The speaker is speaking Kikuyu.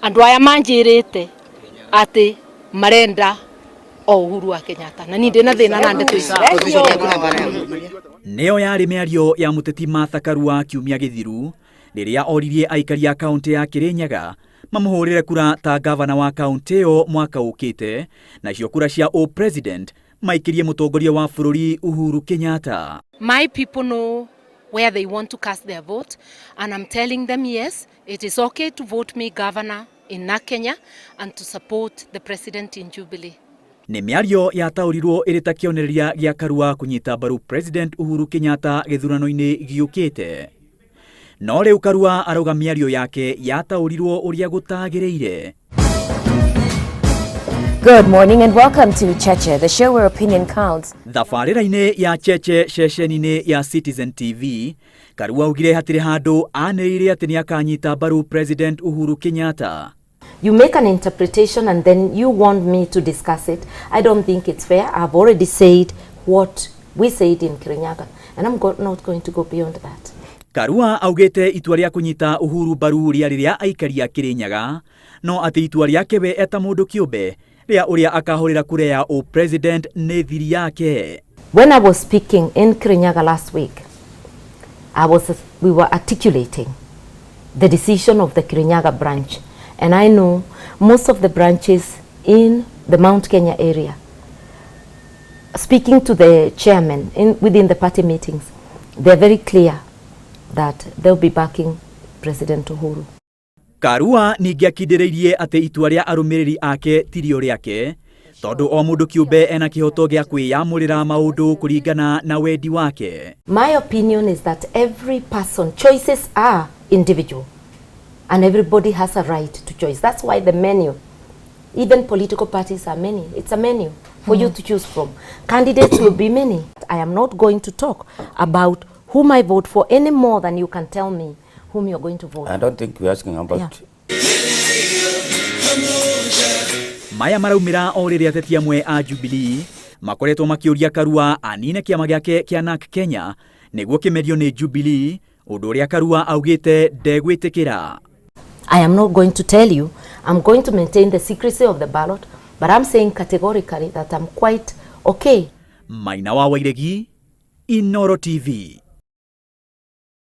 Andũ aya manjĩrĩte atĩ marenda o Uhuru wa Kenyatta na niĩ ndĩna thĩna na ndeto ici. Nĩyo yarĩ mĩario ya mũteti Martha Karua kiumia gĩthiru rĩrĩa oririe aikari a kaũntĩ ya Kĩrĩnyaga mamũhũrĩre kura ta ngavana wa kaũntĩ ĩyo mwaka ũkĩte, nacio kura cia ũ-president maikĩrie mũtongoria wa bũrũri Uhuru Kenyatta. My people know where they want to cast their vote and I'm telling them yes, it is okay to vote me governor in Narc Kenya and to support the president in Jubilee. Nĩ mĩario yataũrirwo ĩrĩ ta kĩonereria gĩa Karua kũnyita mbaru President Uhuru Kenyatta gĩthurano-inĩ gĩũkĩte. No rĩu Karua arauga mĩario yake yataũrirwo ũrĩa gũtagĩrĩire. Good morning and welcome to Cheche, the show where opinion counts. Thabarĩra-inĩ ya Cheche ceceni-inĩ ya Citizen TV, Karua augire hatirĩ handũ anĩrĩire atĩ nĩakanyita mbaru President Uhuru Kenyatta. You make an interpretation and then you want me to discuss it. I don't think it's fair. I've already said what we said in Kirinyaga and I'm not going to go beyond that. Karua augĩte itua rĩa kũnyita Uhuru mbaru rĩarĩ rĩa aikari a Kĩrĩnyaga, no atĩ itua rĩake we eta mũndũ kĩũmbe rĩa ũrĩa akahũrĩra kura ya ũ-president nĩ thiri yake. When I was speaking in Kirinyaga last week, we were articulating the decision of the Kirinyaga branch. And I know most of the branches in the Mount Kenya area, speaking to the chairman within the party meetings, they're very clear that they'll be backing President Uhuru. Karua ningĩ akindĩrĩirie atĩ itua rĩa arũmĩrĩri ake tirio rĩake, tondũ o mũndũ kĩũmbe ena kĩhoto gĩa kwĩyamũrĩra maũndũ kũringana na wendi wake. My opinion is that every person, choices are individual and everybody has a right to choice. That's why the menu, even political parties are many. It's a menu for you to choose from. Candidates will be many. I am not going to talk about whom I vote for any more than you can tell me whom you're going to vote. I don't think we're asking about. Maya maraumĩra o rĩrĩa ateti amwe a Jubilee makoretwo makĩũria Karua anine kĩama gĩake kĩa NARC Kenya nĩguo kĩmerio nĩ Jubilee, ũndũ ũrĩa Karua augĩte ndegwĩtĩkĩra. I am not going to tell you. I'm going to maintain the secrecy of the ballot, but I'm saying categorically that I'm quite okay. Maina wa Wairegi, Inooro TV.